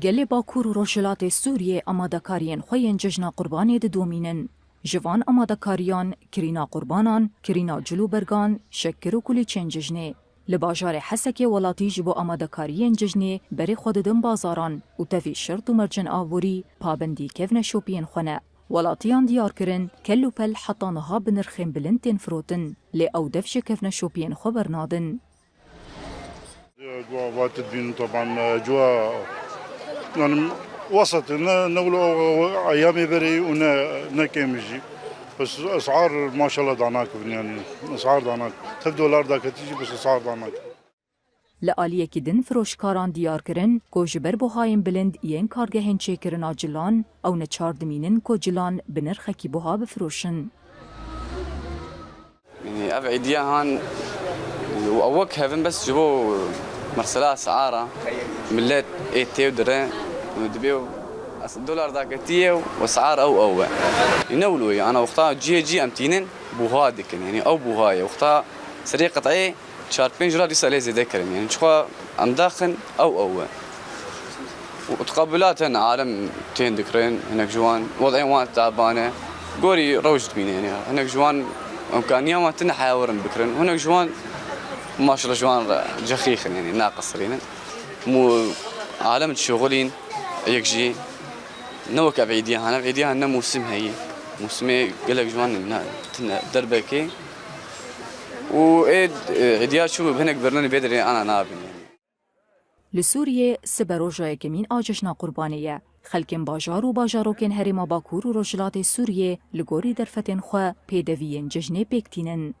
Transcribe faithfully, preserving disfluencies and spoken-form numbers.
Gelê Bakur û Rojhilatê Sûriyê amadekariyên xwe yên Cejna Qurbanê didomînin. Ji van amadekariyan kirîna qurbanan, kirîna cil û bergan, şekir û kulîçên cejnê. Li bajarê Hesekê welatî ji bo amadekariyên cejnê berê xwe didin bazaran û tevî şert û mercên aborî pabendî kevneşopiyên xwe ne. Welatiyan diyar kirin, kel û pel heta niha bi nirxên bilind tên firotin, lê ew dev ji kevneşopiyên xwe bernadin. Cuwa va tu dibînin, teban, cuwa, yani, wesat, ne, ne wilo eyamê berê û ne, ne kêm jî. Bes esar maşallah danak bin, yani, esar danak. Tev dolar daketî jî, bes esar danak. Li aliyekî din firoşkaran diyar kirin ku ji ber buhayên bilind yên kargehên çêkirina cilan, ew neçar dimînin ku cilan bi nirxekî buha bifiroşin. Yanî ev îdiya han û ew wek hevin bes ji bo mesela esara millet ê tê û dire û dibê û es-, dolar daketiye û esar ew ew e. Yanî ne wilo ye, ana wexta cihê cî em tînin buha dikin. Yanî ew buha ye. Wexta serê qet'ê çar pênc lira dîsa lê zêde kirin. Yanî çixwe em daxin ew ew e. Û teqebulat hene, alem tên dikirin, hinek ji wan, wed'ê wan taban e. Gorî rewş dibîne, yanî hinek ji wan îmkaniya wan tine heya werin bikirin. Hinek ji wan maşallah ji wan re cexîxin, yanî naqisirînin. Mû alem dişuxulîn, yek jî ne wek ev îdiya hene. Ev îdiya hene mûsim heye. Mûsimê gelek ji wan ne, tine derbekê. Û ê, e, îdiya çû bi hinek birinin bê derê ana nabin, yanî. Li Sûriyê sibe roja yekemîn a Cejna Qurbanê ye. Xelkên bajar û bajarokên Herêma Bakur û Rojhilatê Sûriyê li gorî derfetên xwe pêdeviyên cejnê pêk tînin.